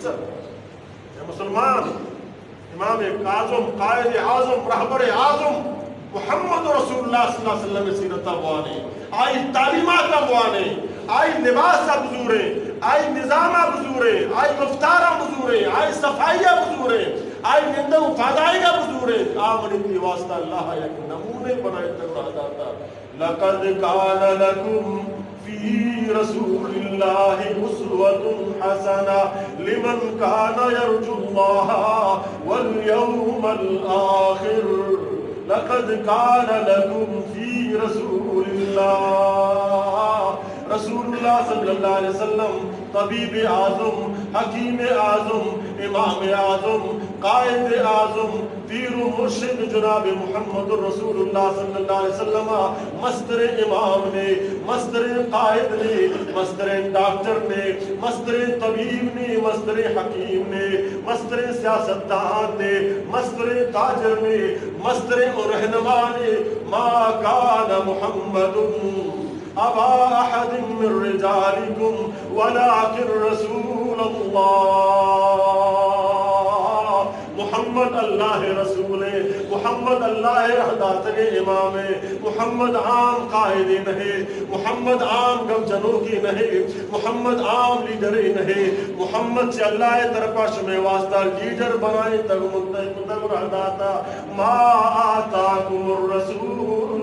اے مسلمان، امام اعظم، قائد اعظم، رہبر اعظم محمد رسول اللہ صلی اللہ علیہ وسلم ءِ سیرت ءَ بوانیں، آئی تعلیمات ءَ بوانیں، آئی لباس ءَ بزوریں، آئی نظام ءَ بزوریں، آئی گفتار ءَ بزوریں، آئی صفائی ءَ بزوریں، آئی نندگ ءُ پادائگ ءَ بزوریں، آ منی تئی واسطہ اللہ ءَ یک نمونے بنائینتگ ءُ راہ داتگ۔ لقد كان لكم في رسول الله أسوة حسنة لمن كان يرجو الله واليوم الآخر. لقد كان لكم في رسول الله، رسول اللہ صلی اللہ علیہ وسلم، طبیب اعظم، حکیم اعظم، امام اعظم، قائد اعظم، پیر و مرشد جناب محمد رسول اللہ صلی اللہ علیہ وسلم ءَ مستریں امام نے، مستریں قائد نے، مستریں ڈاکٹر نے، مستریں طبیب نے، مستریں حکیم نے، مستریں سیاستدان نے، مستریں تاجر نے، مستریں رہنما نے۔ ما كان محمد أبا أحد من رجالكم ولكن رسول الله. محمد اللہ ءِ رسول ایں، محمد اللہ ءِ راہ داتگیں امام ایں، محمد عام قائدے نہ ایں، محمد عام گپ جنوکے نہ ایں، محمد عام لیڈرے نہ ایں۔ محمد چہ اللہ ءِ طرفا شمئے واسطہ لیڈر بنائینتگ، منتخب کتگ، راہ داتگ۔ ما آتاکم الرسول،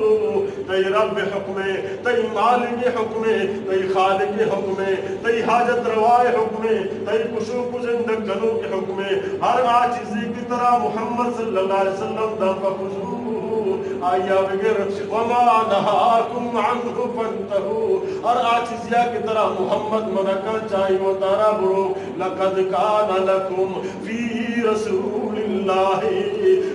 تئی رب ءِ حکم ایں، تئی مالک ءِ حکم ایں، تئی خالق ءِ حکم ایں، تئی حاجت روا ءِ حکم ایں، تئی کشوک ءُ زندگ کنوک ءِ حکم ایں۔ ہر آ چیزے کہ ترا محمد صلی اللہ علیہ وسلم داں، فخذوہ، آئی ءَ بگر۔ وما نهاکم عنه فانتهوا، ہر آ چیزے کہ ترا محمد منع کاں، چہ آئی وتارا برو۔ لقد كان لكم في رسول الله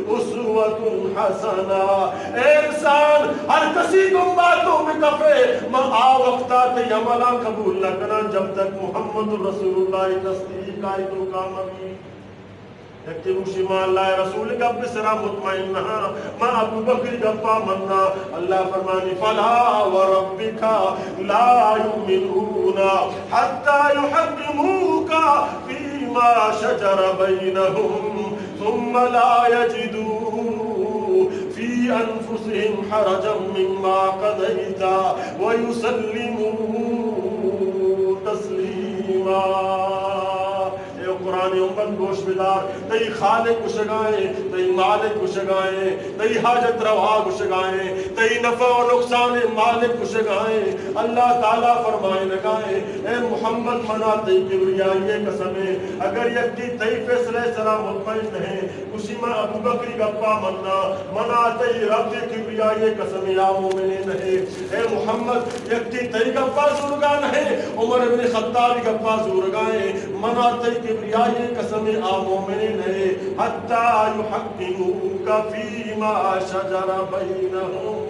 أسوة حسنة۔ اے انسان، ہر کسی دنبا تو بکپے، من آ وقتا تئی عملاں قبول نہ کناں، جب تک محمد رسول اللہ ءِ تصدیق آئی توکا مبی۔ یکے گوشی، ما اللہ ءِ رسول ءِ گپ ءِ سرا مطمئن نہ آں، ما ابوبکر ءِ گپا مناں۔ اللہ فرمانی، فلا وربك لا يؤمنون حتى يحكموك فيما شجر بينهم ثم لا يجدوا في أنفسهم حرجا مما قضيت ويسلموا تسليما۔ اے قرآن امت، گوش بدار، تئی خالق گوشگائیں، تئی مالک گوشگائیں، تئی حاجت روا گوشگائیں، تئی نفع و نقصان مالک گوشگائیں۔ اللہ تعالیٰ فرمائنگائیں، اے محمد، منا تئی کبریائی قسم ایں، اگر یکے تئی فیصلہ سرا مطمئن نہ ایں، گوشی، من ابوبکر ءِ گپا مناں، منا تئی رب ءِ کبریائی قسم ایں، آ مومنے نہ ایں۔ اے محمد، یکے تئی گپا زورگا نہ ایں، عمر ابن خطاب ءِ گپا زورگا ایں، منا تئی کبریائی قسم ایں، آ مومنے نہ ایں۔ حتى يحكموك فيما شجر بينهم